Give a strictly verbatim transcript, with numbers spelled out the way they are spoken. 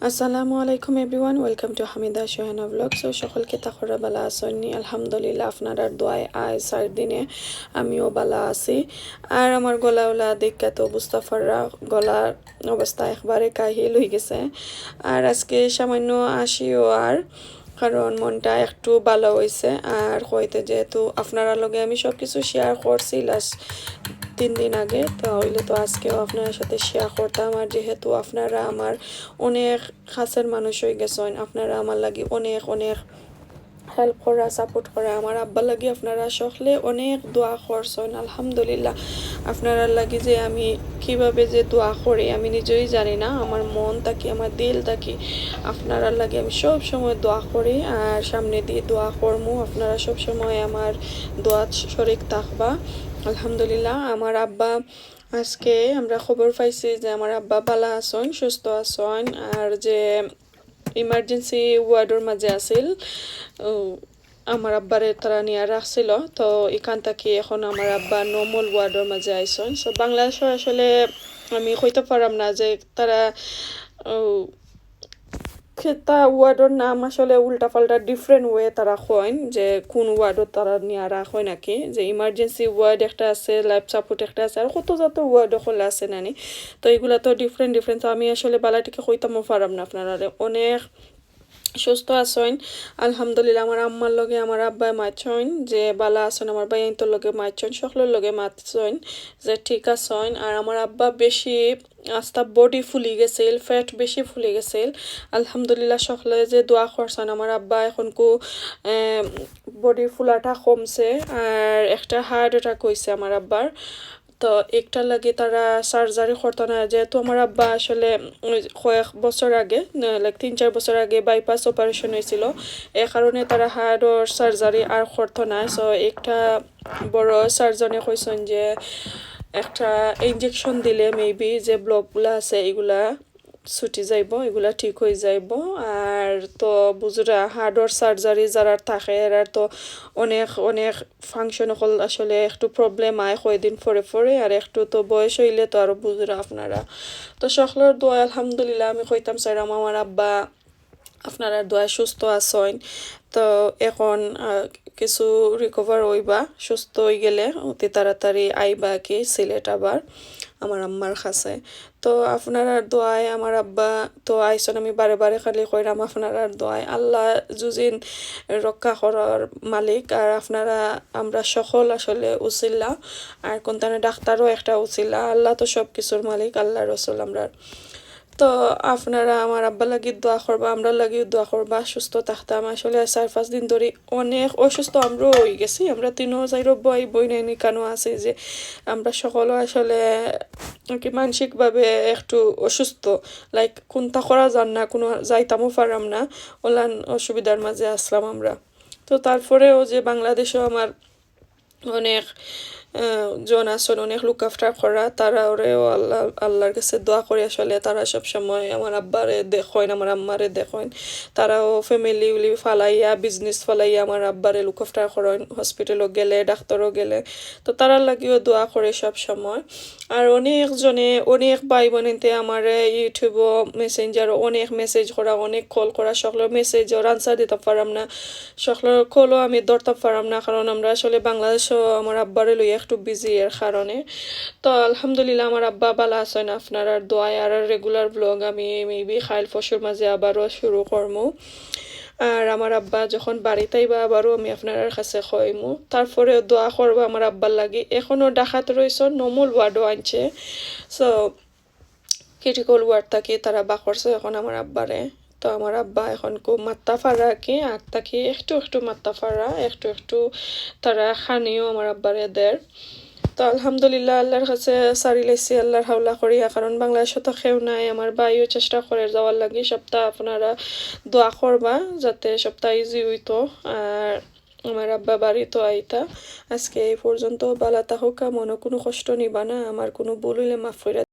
আসসালামু আলাইকুম everyone, welcome to Hamida Sohana vlog। So সকল কিতা খবর, বালা আছইন নি? আলহামদুলিল্লাহ, আপনারার দোয়ায় আইজ চাইর দিনে আমিও বালা আছি। আর আমার গলা উলা দেখিয়া তো বুঝতা পাররা, গলার অবস্থা একবারে কাহিল অইগেছে। আর আজকে সামান্য আসিও আর, কারণ মনটা একটু বালা অইছে। আর কইতে যেহেতু আপনারার লগে আমি সব কিছু share করছি last তিন দিন আগে, তো অইলে তো আজকেও আপনারার সাথে share করতাম। আর যেহেতু আপনারা আমার অনেক কাছের মানুষ অইগেছইন, আপনারা আমার লাগি অনেক অনেক help করা, support করা। আমার আব্বার লাগি আপনারা সকলে অনেক দোয়া করছইন, আলহামদুলিল্লাহ। আপনারার লাগি যে আমি কিভাবে যে দোয়া করি, আমি নিজেই জানি না। আমার মন থাকি, আমার দিল থাকি আপনারার লাগি আমি সব সময় দোয়া করি, আর সামনেদি দোয়া করমু। আপনারা সব সময় আমার দোয়াত শরিক থাকবা। আলহামদুলিল্লাহ, আমার আব্বা, আজকে আমরা খবর পাইছি যে আমার আব্বা বালা আছইন, সুস্থ আছইন, আর যে emergency wardর মাঝে আছিল, ও, আমার আব্বারে তারা নিয়া রাখছিল। তো ইখান থাকি এখন আমার আব্বা normal wardর মাঝে আইছইন। So বাংলাদেশো আসলে আমি কইতা পাররাম না যে তারা, ও, কিতা wardর নাম আসলে উল্টাপাল্টা different way তারা কইন যে কুন wardও তারা নিয়া রাখইন আর কি, যে emergency ward একটা আছে, life support একটা আছে, আর কত জাতর ward অকল আছে নানি। তো ইগুলা তো different different, তো আমি আসলে বালা টিকে কইতামও পাররাম না আপনারারে। অনেক সুস্থ আছইন, আলহামদুলিল্লাহ। আমার আম্মার লগে আমার আব্বায় মাতছইন যে বালা আছইন, আমার ভাইয়াইন্তর লগে মাতছইন, সকলর লগে মাতছইন যে ঠিক আছইন। আর আমার আব্বা বেশি আস্তা body ফুলি গেছিল, পেট বেশি ফুলি গেছিল। আলহামদুলিল্লাহ, সকলে যে দোয়া করছইন, আমার আব্বা এখনকু, এ, body ফুলাটা কমছে। আর একটা heart attack অইছে আমার আব্বার, তো একটার লাগি তারা surgery করতো না, যেহেতু আমার আব্বা আসলে, উম, কয়েক বছর আগে, না, like তিন চার বছর আগে bypass operation অইছিল, এ কারণে তারা heartর surgery আর করতো না। So একটা বড় surgeonএ কইছইন যে একটা injection দিলে maybe যে blockগুলা আছে ইগুলা ছুটি যাইবো, ইগুলা ঠিক অই যাইবো। আর তো বুঝরা, heartর surgery যারার থাকে, এরার তো অনেক অনেক function অকল আসলে একটু problem আয় কয়দিন পরে পরে, আর একটু তো বয়স অইলে তো আরো বুঝরা আপনারা। তো সকলর দোয়া আলহামদুলিল্লাহ আমি কইতাম চাইরাম আমার আব্বা আপনারার দোয়ায় সুস্থ আছইন। তো এখন, আহ, কিছু recover অইবা, সুস্থ অই গেলে অতি তাড়াতাড়ি আইবা কি সিলেট আবার আমার আম্মার কাছে। তো আপনারার দোয়ায় আমার আব্বা তো আইছইন, আমি বারে বারে খালি কইরাম আপনারার দোয়ায়। আল্লাহ যুজিন রক্ষা করার মালিক, আর আপনারা আমরা সকল আসলে উছিলা, আর কুনতানে ডাক্তারও একটা উছিলা। আল্লাহ তো সব কিছুর মালিক, আল্লাহ রসুল আমরার। তো আপনারা আমার আব্বার লাগি দোয়া করবা, আমরার লাগিও দোয়া করবা, সুস্থ থাকতাম। আসলে চাইর পাঁচ দিন ধরি অনেক অসুস্থ আমরাও অই গেছি, আমরা তিনও চাইরও ভাই বইনাইন ইকানো আছি যে আমরা সকলও আসলে কি মানসিকভাবে একটু অসুস্থ, like কুনতা করা যার না, কুনু যাইতামও পাররাম না, অলান অসুবিধার মাঝে আছলাম আমরা। তো তারপরেও যে বাংলাদেশও আমার অনেক, আহ, জন আছইন, অনেক look after করা, তারারেও আল্লাহ, আল্লাহর কাছে দোয়া করি আসলে। তারা সব সময় আমার আব্বারে দেখইন, আমার আম্মারে দেখইন, তারাও family উলি ফালাইয়া, business ফালাইয়া আমার আব্বারে look after করইন, hospitalও গেলে, ডাক্তারও গেলে। তো তারার লাগিও দোয়া করি সব সময়। আর অনেক জনে, অনেক ভাই বইনাইন্তে আমারে YouTubeও, Messengerও অনেক message করা, অনেক call করা, সকলর messageর answer দিতাম পাররাম না, সকলর callও আমি ধরতাম পাররাম না, কারণ আমরা আসলে বাংলাদেশও আমার আব্বারে লইয়া একটু busy এর কারণে। তো আলহামদুলিল্লাহ আমার আব্বা বালা আছইন আপনারার দোয়ায়, আর regular vlog আমি maybe কাইল পরশুর মাঝে আবারও শুরু করমু। আর আমার আব্বা যখন বাড়িত আইবা আবারও আমি আপনারার কাছে কইমু। তারপরে দোয়া করবা আমার আব্বার লাগি। এখনো ঢাকাত রইছইন, normal wardও আনছে। So, critical ward থাকি তারা বার করছে এখন আমার আব্বারে। তো আমার আব্বা এখন খুব মাত্তা ফারা কি, আগ থাকি একটু একটু মাত্তা ফারা, একটু একটু তারা খানিও আমার আব্বারে দের। তো আলহামদুলিল্লাহ, আল্লাহর কাছে সারি লাইছি, আল্লাহর হাওলা করিয়া, কারণ বাংলাদেশো তো কেউ নাই। আমার ভাইও চেষ্টা করের যাওয়ার লাগি, সবটা আপনারা দোয়া করবা যাতে সবটা easy অইতো। আর আমার আব্বা বাড়িত আইতা। আজকে এই পর্যন্ত, বালা থাকউক্কা, মনো কুনু কষ্ট নিবা না, আমার কুনু ভুল অইলে মাফ কইরা